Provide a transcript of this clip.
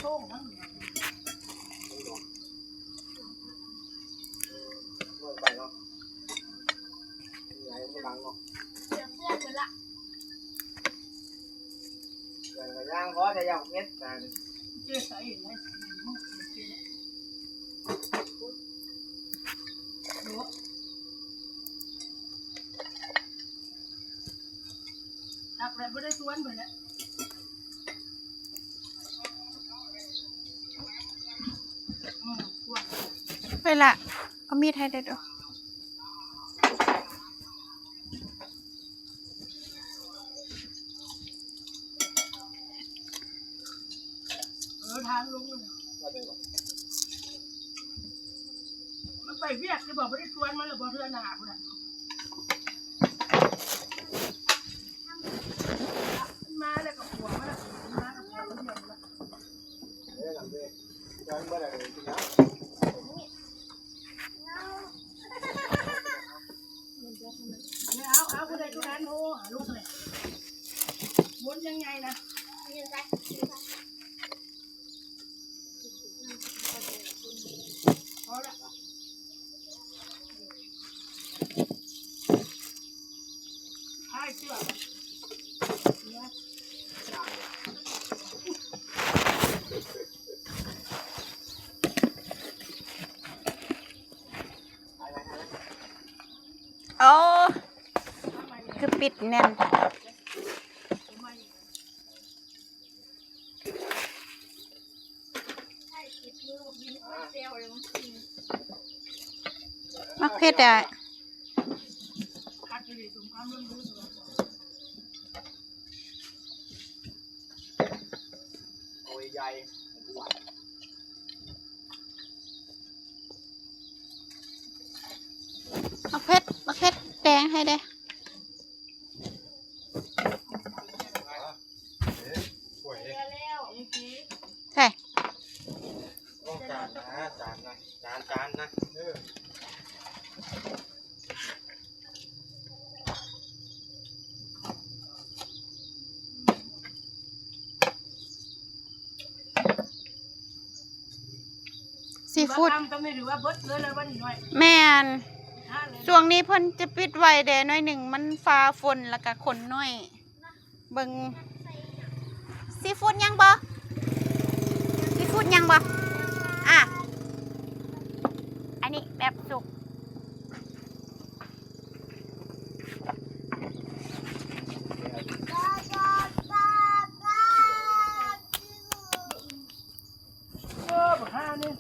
ໄປເນາະ ໃຫຍ່ມັນບັງເນາະ ເສຍເພື່ອນເບິດລະ ເພື່ອນກໍຍ່າງພໍ ແຕ່ຢ່າເຮັດ ເຈົ້າໃສ່ໃຫ້ ຕັກແລ້ວບໍ່ໄດ້ຊວນເພິ່ນແຫຼະ ອືມ ໄປລະ ເອົາມີດໃຫ້ແດ່ດູ. ເອີ ທາງລົງ ມັນໄປວຽກ ຊິບອກບໍ່ໄດ້ຊວນມັນລະບໍ່ ເທື່ອໜ້າພຸ້ນນະ ມັນມາແລ້ວກໍພວກມັນນະ ມັນມາກັບພວກມັນເດີ ເອີ ນຳເດ້ ຈອຍບໍ່ໄດ້ກິນນະ. ເອົາ ເອົາ ຜູ້ໃດຜູ້ນັ້ນ ໂທຫາລູກເລີຍ ມົນຍັງໃຫຍ່ນະ ພໍລະ ພາຍເສື້ອ ໂອ້ ຄືປິດແໜ້ນແທ້. ໝາກເຜັດໄດ້ ເອົາໃຫຍ່ໆ ໝາກເຜັດ ໝາກເຜັດແດງໃຫ້ແດ່. ໃສ່ ໂອ້ ຈານນະ ຈານນະ ຈານ ຈານນະ ເອີ. ຊີຟູດ ແມ່ນ ຊ່ວງນີ້ເພິ່ນຈະປິດໄວແດ່ໜ້ອຍໜຶ່ງ ມັນຟ້າຝົນ ແລ້ວກະຄົນໜ້ອຍ ເບິ່ງ ຊີຟູດຍັງບໍ່? ຊີຟູດຍັງບໍ່? ອ່ະ ອັນນີ້ແບບສຸກ. ເອີ ບັກຫ່ານີ້